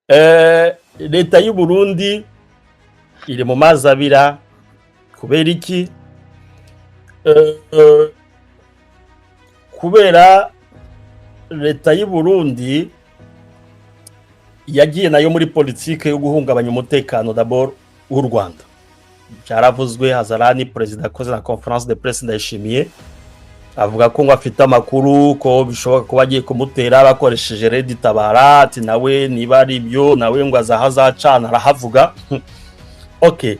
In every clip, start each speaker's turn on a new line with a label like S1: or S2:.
S1: Leta y'u Burundi iri mu mazi abira. Kubera iki? Kubera leta y'u Burundi yagiye nayo muri politike yo guhungabanya umutekano d'abord w'u Rwanda. Byaravuzwe Hazarani, perezida akoze na conférence de presse, Ndayishimiye avuga ko ngo afite amakuru ko bishoboka ko bagiye kumutera bakoresheje RED Tabara. Ati nawe niba ari ibyo, nawe ngo azaha azacana arahavuga. Okay,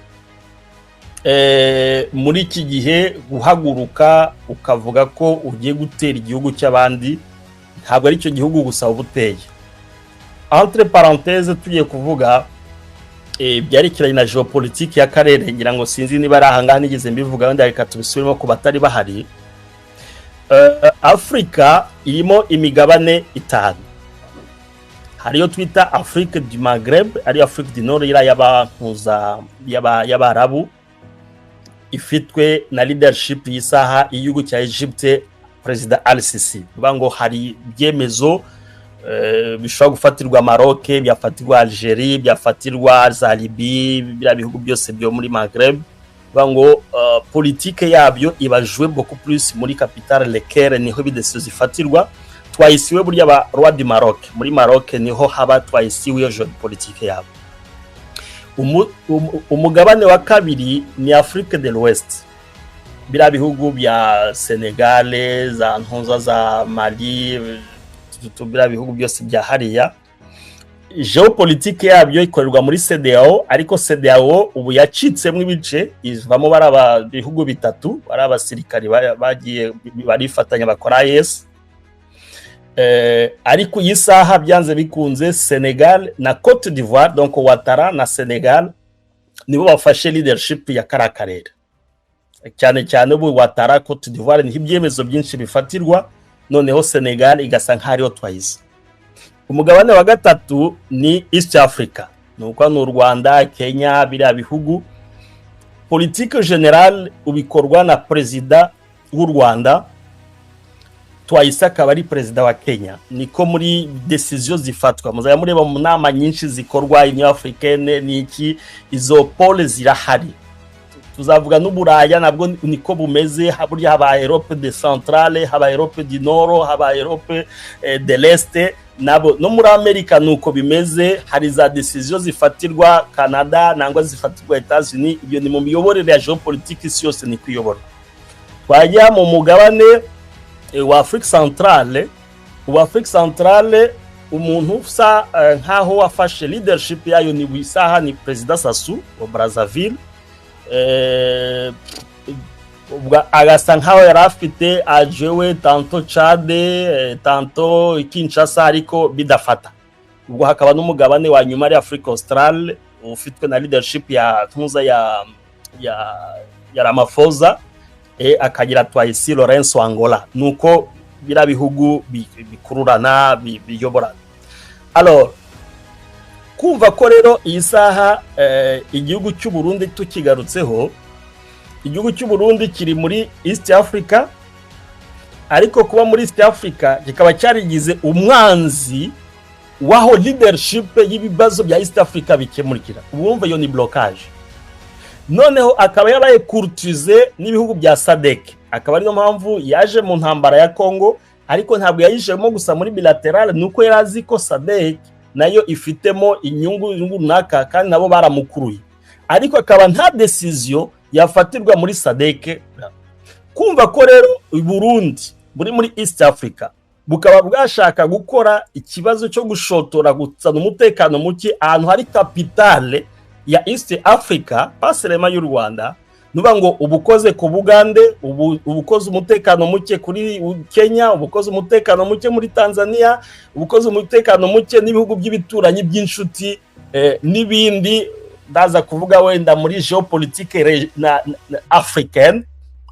S1: muri iki gihe guhaguruka ukavuga ko ugiye gutera igihugu cy'abandi, ntabwo ari cyo gihugu gusa uba uteye. Entre parenthèses, tugiye kuvuga byerekeranye na géopolitique y'akarere, ngira ngo sinzi niba ari ahangaha nigeze mbivuga, wenda reka tubisubiremo ku batari bahari. Afurika irimo imigabane itanu. Hariyo twita Afrique du Maghreb, ariyo Afrique du Nord, iriya y'abantuza y'Abarabu, ifitwe na leadership y'isaha y'igihugu cya Egypte, Perezida Al Sisi. Bivuga ngo hari ibyemezo bishobora gufatirwa Maroc, byafatirwa Algerie, byafatirwa za Libye, biriya bihugu byose byo muri Maghreb. Bivuga ngo politike yabyo iba jouée beaucoup plus muri capitale Le Caire, niho ibi décisions zifatirwa. Twayisiwe burya ba roi du Maroc, muri Maroc niho haba twayisiwe iyo géopolitique yabo. Umugabane wa kabiri ni Afrique de l'Ouest, biriya bihugu bya Senegal, za ntuza za Mali, biriya bihugu byose bya hariya. Géopolitique yabyo ikorerwa muri CEDEAO, ariko CEDEAO ubu yacitsemo ibice, ivamo bari bihugu bitatu bari abasirikari bagiye barifatanya bakora AES. Ariko iyi saha byanze bikunze Senegal na Cote d'Ivoire, donc Ouattara na Senegal, nibo bafashe leadership ya kariya karere. Cyane cyane ubu Ouattara, Cote d'Ivoire, niho ibyemezo byinshi bifatirwa, noneho Senegal igasa nk'aho ariyo twayize. Umugabane wa gatatu ni East Africa, ni uko ni u Rwanda, Kenya, biriya bihugu. Politique générale ubikorwa na perezida w'u Rwanda, twayise akaba ari perezida wa Kenya. Niko muri décisions zifatwa. Muzajya mureba mu nama nyinshi zikorwa, Union Africaine niki, izo pôles zirahari. Tuzavuga n'Uburaya nabwo niko bumeze. Burya haba Europe de Centrale, haba Europe du Nord, haba Europe de l'Est, nabo no muri Amerika nuko bimeze. Hari za décisions zifatirwa Canada nangwa zifatirwa Etats-Unis. Ibyo ni mu miyoborere ya géopolitique, isi yose ni kuyobora. Twajya mu mugabane wa Afrique Centrale. Uwa Afrique Centrale, umuntu usa nkaho wafashe leadership yayo ni isaha ni Perezida Sassou wa Brazzaville. Agasa nkaho yari afite ajewe tantôt Tchad, tantôt Kinshasa, ariko bidafata. Ubwo hakaba n'umugabane wa nyuma ari Afrique Australe, ufitwe na leadership ya ntuza ya Ramaphosa, akagira twayisi Lourenço Angola. Nuko biriya bihugu bikururana, biyoborana. Alors kumva ko rero iyi saha igihugu cy'u Burundi tukigarutseho, igihugu cy'u Burundi kiri muri East Africa, ariko kuba muri East Africa kikaba cyarigize umwanzi waho leadership y'ibibazo bya East Africa bikemurikira. Ubumva iyo ni blocage. Noneho akaba yarabaye courtisé n'ibihugu bya SADC, akaba ariyo mpamvu yaje mu ntambara ya Congo, ariko ntabwo yayijemo gusa muri bilatéral, nuko yari azi ko SADC nayo ifitemo inyungu runaka, kandi nabo baramukuruye, ariko akaba nta décision yafatirwa muri SADC. Kumva ko rero Burundi buri muri East Africa bukaba bwashaka gukora ikibazo cyo gushotora, gusana umutekano muke ahantu hari capitale ya East Africa, pas seulement y'u Rwanda, nuba ngo ubukoze ku Bugande, ubukoze umutekano muke kuri Kenya, ubukoze umutekano muke muri Tanzania, ubukoze umutekano muke n'ibihugu by'ibituranyi by'inshuti, n'ibindi ndaza kuvuga wenda muri géopolitique na africaine.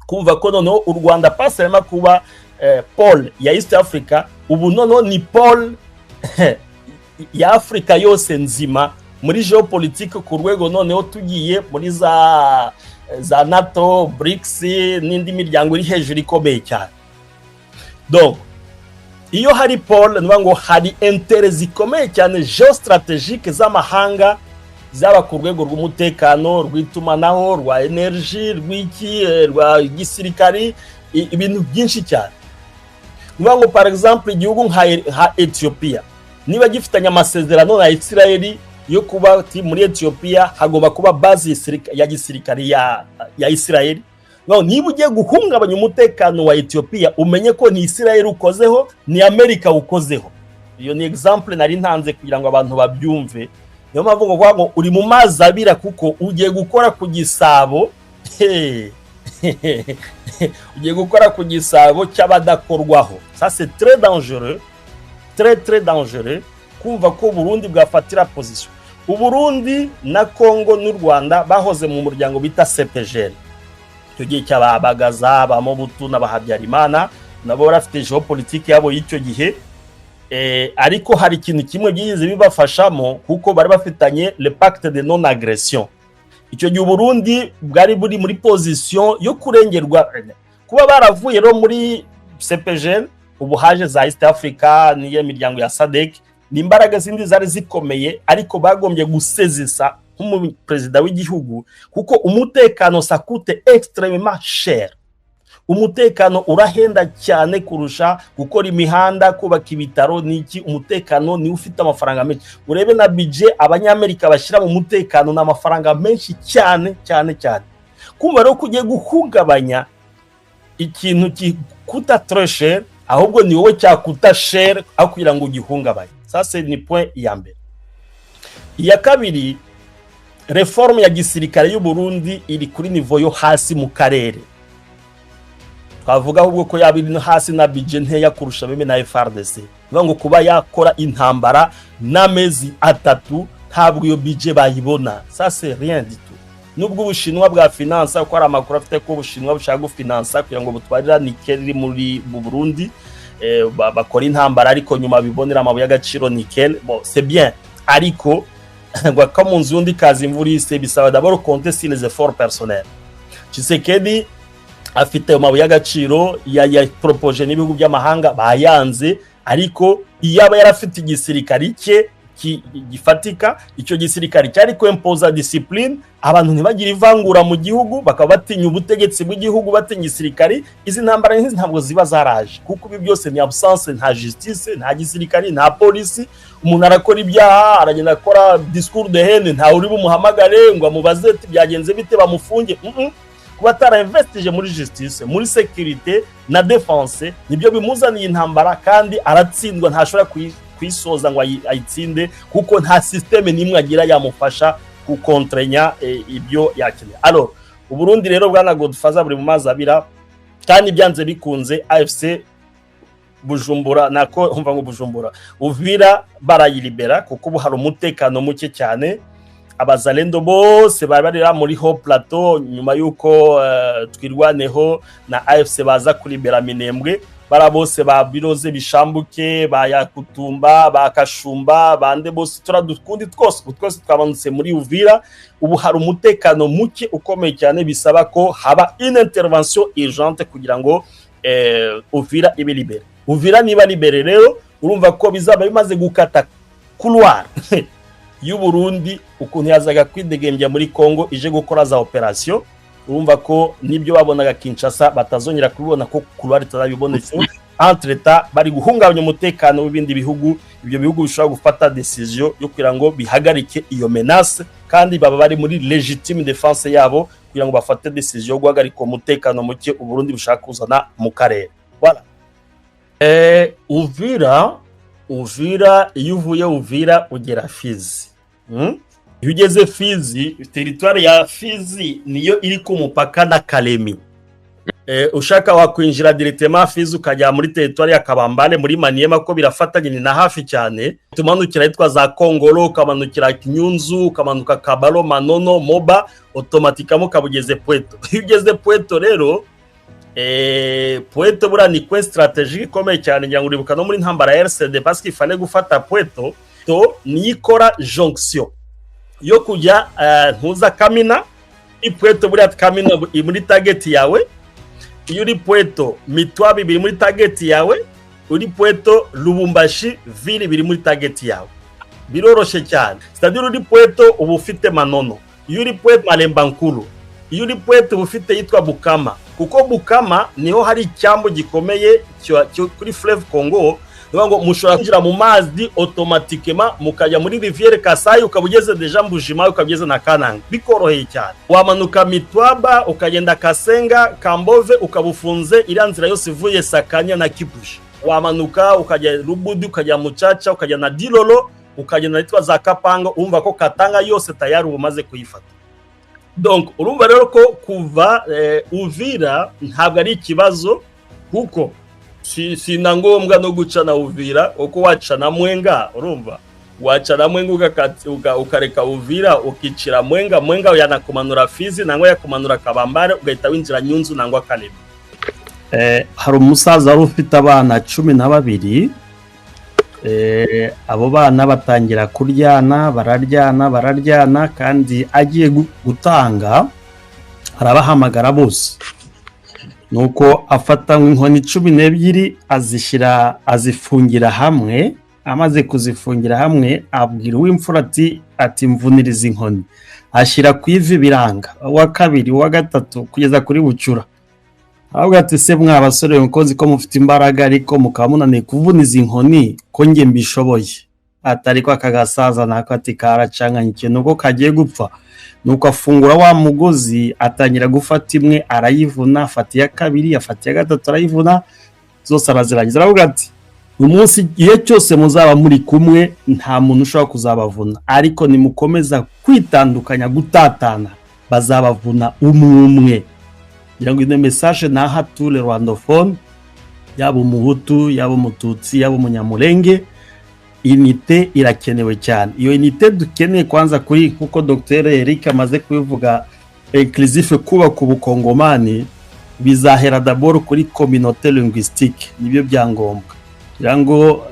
S1: Kumva ko noneho u Rwanda, pas seulement kuba pôle ya East Africa, ubu noneho ni pôle ya Afrika yose nzima muri géopolitique, ku rwego noneho tugiye muri za NATO, BRICS n'indi miryango iri hejuru ikomeye cyane. Donc Iyo hari pôle, ni ngo hari intérêts zikomeye cyane géostratégiques z'amahanga, zaba ku rwego rw'umutekano, rw'itumanaho, rwa énergie, rw'iki, rwa gisirikari, ibintu byinshi cyane. Ni ngo par exemple igihugu nka Ethiopia, niba gifitanye amasezerano na Israeli yo kuba muri Ethiopia hagomba kuba base ya gisirikari ya Israeli, niba ugiye guhungabanya umutekano wa Ethiopia, umenye ko ni Israeli ukozeho, ni Amerika ukozeho. Iyo ni exemple nari ntanze kugira ngo abantu babyumve. Niyo mpamvu ngo uri mu mazi abira, kuko ugiye gukora ku gisabo, ugiye gukora ku gisabo cy'abadakorwaho. Ça, c'est très dangereux, très très dangereux, kumva ko Burundi bwafatira position. Uburundi na Congo n'u Rwanda bahoze mu muryango bita CEPGL, icyo gihe cy'Ababagaza, ba Mobutu na ba Habyarimana. Nabo bari géopolitique yabo y'icyo gihe, ariko hari ikintu kimwe byigeze bibafashamo, kuko bari bafitanye le pacte de non agression. Icyo gihe Uburundi bwari buri muri position yo kurengerwa. Kuba baravuye rero muri CEPGL, ubu haje za East Africa n'iyo miryango ya SADC, ni imbaraga zindi zari zikomeye, ariko bagombye gusezisa nk'umuperezida w'igihugu, kuko umutekano, ça coûte extrêmement cher. Umutekano urahenda cyane kurusha gukora imihanda, kubaka ibitaro n'iki. Umutekano niwo ufite amafaranga menshi. Urebe na budget Abanyamerika bashyira mu mutekano, ni amafaranga menshi cyane cyane cyane. Kumva rero ko ugiye guhungabanya ikintu gikuta très cher, ahubwo ni wowe cyakuta cher aho kugira ngo ugihungabanye. Ça, c'est ni point ya mbere. Iya kabiri, réforme ya gisirikare y'u Burundi iri kuri niveau yo hasi mu karere. Twavuga ahubwo ko yaba iri no hasi na budget nkeya kurusha même na FARDC. Bivuga ngo kuba yakora intambara n'amezi 3, ntabwo iyo budget bayibona. Ça, c'est rien du tout. Nubwo Ubushinwa bwa finansa, ko hari amakuru afite ko Ubushinwa bushaka gufinansa kugira ngo butwarira nickel iri muri mu Burundi, bakora intambara, ariko nyuma bibonera amabuye y'agaciro, nickel. Bon, c'est bien, ariko ngo ko mu nzu y'undi kazi imvura ise, bisaba d'abord compter sur les efforts personnels. Tshisekedi afite ayo mabuye y'agaciro, ya proposé n'ibihugu by'amahanga bayanze, ariko iyo aba yarafite igisirikari cye gifatika, icyo gisirikari cyari kwempoza discipline, abantu ntibagire ivangura mu gihugu, bakaba batinya ubutegetsi bw'igihugu, batinya igisirikari, izi ntambara nk'izi ntabwo ziba zaraje, kuko ibi byose ni absence. Nta justice, nta gisirikari, nta polisi. Umuntu arakora ibyaha, aragenda akora discours de haine, ntawe uri bumuhamagare ngo amubaze ati byagenze bite, bamufunge. Kuba atarainvestije muri justice, muri sécurité na défense, nibyo bimuzaniye intambara, kandi aratsindwa, ntashobora kuyisoza ngo ayitsinde, kuko nta système n'imwe agira yamufasha gukontrenya ibyo yakeneye. Alors Uburundi rero, bwana Godfather, buri mu mazi abira, kandi byanze bikunze AFC Bujumbura, nako umva ngo Bujumbura, Uvira barayilibera, kuko ubu hari umutekano muke cyane. Abazalendo bose bari barira muri haut plateau nyuma y'uko Twirwaneho na AFC baza kuribera Minembwe, bara bose ba Biroze, Bishambuke, ba Yakutumba, ba Kashumba, bande bose, turadukundi twose, ubu twose twamanutse muri Uvira. Ubu hari umutekano muke ukomeye cyane, bisaba ko haba une intervention urgente kugira ngo Uvira ibe libérée. Uvira niba libérée rero, urumva ko bizaba bimaze gukata couloir y'u Burundi, ukuntu yazaga kwidegembya muri Congo ije gukora za opération. Urumva ko nibyo babonaga Kinshasa batazongera kubibona, ko couloir itazabibonetse. Entre temps bari guhungabanya umutekano w'ibindi bihugu. Ibyo bihugu bishobora gufata décision yo kugira ngo bihagarike iyo menace, kandi baba bari muri légitime défense yabo kugira ngo bafate décision yo guhagarika umutekano muke Uburundi bushaka kuzana mu karere. Voilà. Uvira, iyo uvuye Uvira ugera Fizi. Iyo ugeze Fizi, territoire ya Fizi niyo iri ku mupaka na Kalemi. Ushaka wakwinjira directement Fizi, ukajya muri territoire ya Kabambare muri Maniema, ko birafatanye, ni na hafi cyane. Tumanukira hitwa za Kongolo, ukamanukira Kinyunzu, ukamanuka Kabalo, Manono, Moba, automatiquement ukaba ugeze Pweto. Iyo ugeze Pweto rero, Pweto buriya ni point stratégique ikomeye cyane. Ngira ngo uribuka no muri ntambara ya RCD, parce qu'il fallait gufata Pweto. To niyo ikora jonction yo kujya ntuza Kamina. Pweto buriya, Kamina iri muri target yawe. Iyo uri Pweto, Mitwa bibiri muri target yawe. Uri Pweto, Lubumbashi ville biri muri target yawe, biroroshye cyane. C'est-à-dire uri Pweto uba ufite Manono, iyo uri Pweto Malemba Nkulu, iyo uri Pweto uba ufite yitwa Bukama, kuko Bukama niho hari icyambu gikomeye kuri fleuve Congo. Niyo ngo mushobora kwinjira mu mazi automatiquement mukajya muri rivière Kasai, ukaba ugeze déjà Mbujimayi, ukaba ugeze na Kananga bikoroheye cyane. Wamanuka Mitwaba, ukagenda Kasenga Kambove, ukaba ufunze iriya nzira yose ivuye Sakanya na Kipushi. Wamanuka ukajya Rubudi, ukajya Mucaca, ukajya na Dilolo, ukagenda yitwa za Kapanga. Urumva ko Katanga yose tayari uba umaze kuyifata. Donc urumva rero ko kuva Uvira ntabwo ari ikibazo, kuko si na ngombwa no guca na Uvira, kuko waca na Mwenga. Urumva waca na Mwenga, ukareka Uvira, ukicira Mwenga. Mwenga yanakumanura Fizi nangwa yakumanura Kabambare, ugahita winjira Nyunzu nangwa Kalemi. Hari umusaza wari ufite abana 12. Abo bana batangira kuryana, bararyana, bararyana, kandi agiye gutanga arabahamagara bose. Nuko afata inkoni 12, azishyira, azifungira hamwe. Amaze kuzifungira hamwe, abwira uw'imfura ati "Mvuniriza inkoni." Ashyira ku ivi, biranga. Uwa kabiri, uwa gatatu, kugeza kuri bucura. Ahubwo ati: "Se mwa basore, mukozi ko mufite imbaraga ariko mukaba munaniye kuvuniza inkoni, ko njye mbishoboye?" Atari ko aka gasaza nako ati karacanganye ikintu ko kagiye gupfa. Nuko afungura wa mugozi, atangira gufata imwe arayivuna, afata iya kabiri, afata iya gatatu, arayivuna zose, arazirangiza. Aravuga ati: "Umunsi igihe cyose muzaba muri kumwe nta muntu ushobora kuzabavuna, ariko nimukomeza kwitandukanya, gutatana, bazabavuna umwe umwe." Ngira ngo ino message naha tous les rwandophones, yaba umuhutu, yaba umututsi, yaba umunyamurenge: unité irakenewe cyane. Iyo unité dukeneye kwanza kuri, nkuko Dr Eric amaze kubivuga, inclusif, kubaka ubukongomani bizahera d'abord kuri communauté linguistique, nibyo byangombwa. Kugira ngo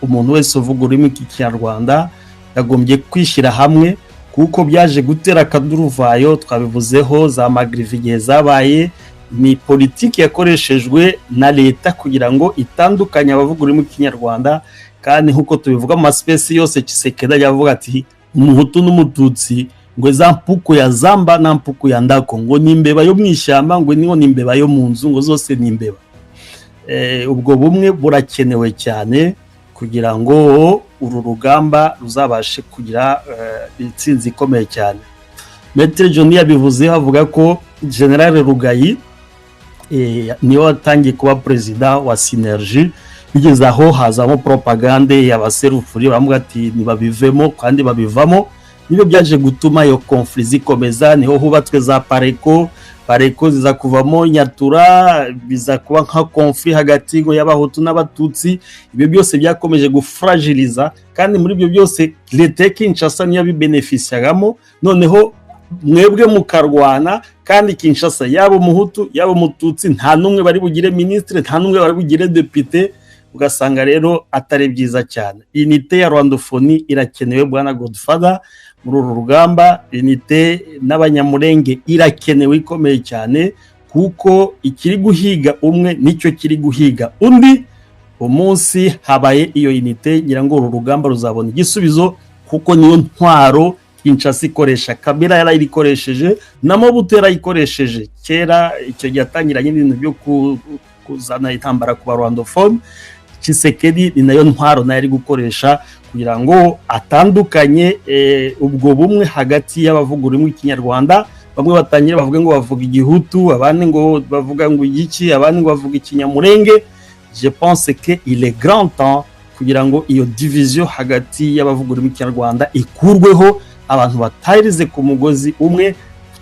S1: umuntu wese uvuga ururimi rw'ikinyarwanda yagombye kwishyira hamwe, kuko byaje gutera akaduruvayo. Twabivuzeho za magrivi igihe zabaye, ni politiki yakoreshejwe na leta kugira ngo itandukanye abavuga ururimi rw'ikinyarwanda. Kandi nk'uko tubivuga mu ma spaces yose, Tshisekedi ajya avuga ati umuhutu n'umututsi ngo za mpuku ya zamba na mpuku ya ndako, ngo ni imbeba yo mu ishyamba, ngo niho ni imbeba yo mu nzu, ngo zose ni imbeba. Ubwo bumwe burakenewe cyane kugira ngo uru rugamba ruzabashe kugira intsinzi ikomeye cyane. Maître John yabivuzeho, avuga ko Général Rugayi niwe watangiye kuba perezida wa Synergie. Bigeze aho hazamo propagande y'abaserufuri, baravuga ati ntibabivemo, kandi babivamo. Nibyo byaje gutuma iyo conflit zikomeza. Niho hubatswe za Apareco, Apareco ziza kuvamo Nyatura, biza kuba nka conflit hagati ngo y'abahutu n'abatutsi. Ibyo byose byakomeje gufragiliza, kandi muri ibyo byose leta ya Kinshasa niyo bibenefisiyagamo. Noneho mwebwe mukarwana, kandi Kinshasa yaba umuhutu yaba umututsi nta n'umwe bari bugire minisitiri, nta n'umwe bari bugire depite. Ugasanga rero atari byiza cyane. Unité ya rwandophonie irakenewe, bwana Godfather, muri uru rugamba. Unité n'abanyamurenge irakenewe ikomeye cyane, kuko ikiri guhiga umwe nicyo kiri guhiga undi. Umunsi habaye iyo unité, ngira ngo uru rugamba ruzabona igisubizo, kuko niyo ntwaro Kinshasa ikoresha. Kabila yarayikoresheje, na Mobutu yarayikoresheje kera. Icyo gihe atangiranye n'ibintu byo kuzana intambara ku barwandophones. Tshisekedi ni nayo ntwaro nayo ari gukoresha kugira ngo atandukanye ubwo bumwe hagati y'abavuga ururimi rw'ikinyarwanda. Bamwe batangira bavuga ngo bavuga igihutu, abandi ngo bavuga ngo igiki, abandi ngo bavuga ikinyamurenge. Je pense que il est grand temps kugira ngo iyo division hagati y'abavuga ururimi rw'ikinyarwanda ikurweho, abantu batahirize ku mugozi umwe.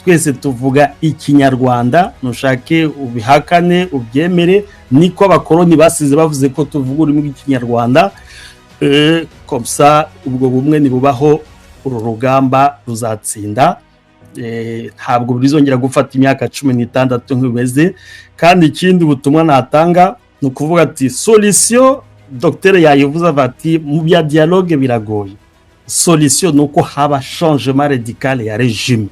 S1: Twese tuvuga ikinyarwanda, nushake ubihakane ubyemere, niko abakoloni basize bavuze ko tuvuga ururimi rw'ikinyarwanda. Comme ça ubwo bumwe nibubaho, uru rugamba ruzatsinda. Ntabwo bizongera gufata imyaka 16 nk'ibimeze. Kandi ikindi ubutumwa natanga ni ukuvuga ati solution, Dr yayivuze ati mu bya dialogue biragoye. Solution ni uko haba changement radical ya régime.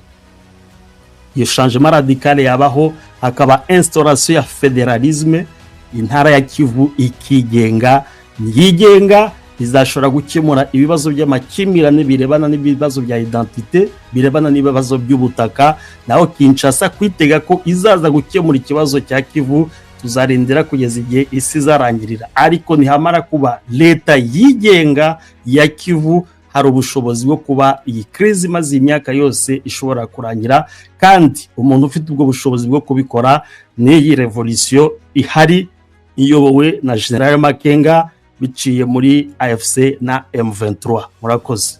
S1: Iyo changement radical yabaho, hakaba instauration ya fédéralisme. Intara ya Kivu ikigenga, yigenga izashobora gukemura ibibazo by'amakimbirane birebana n'ibibazo bya identité, birebana n'ibibazo by'ubutaka. Naho Kinshasa kwitega ko izaza gukemura ikibazo cya Kivu, tuzarindira kugeza igihe isi izarangirira. Ariko nihamara kuba leta yigenga ya Kivu, hari ubushobozi bwo kuba iyi crise imaze imyaka yose ishobora kurangira. Kandi umuntu ufite ubwo bushobozi bwo kubikora n'iyi revolution ihari iyobowe na General Makenga biciye muri AFC na M23. Murakoze.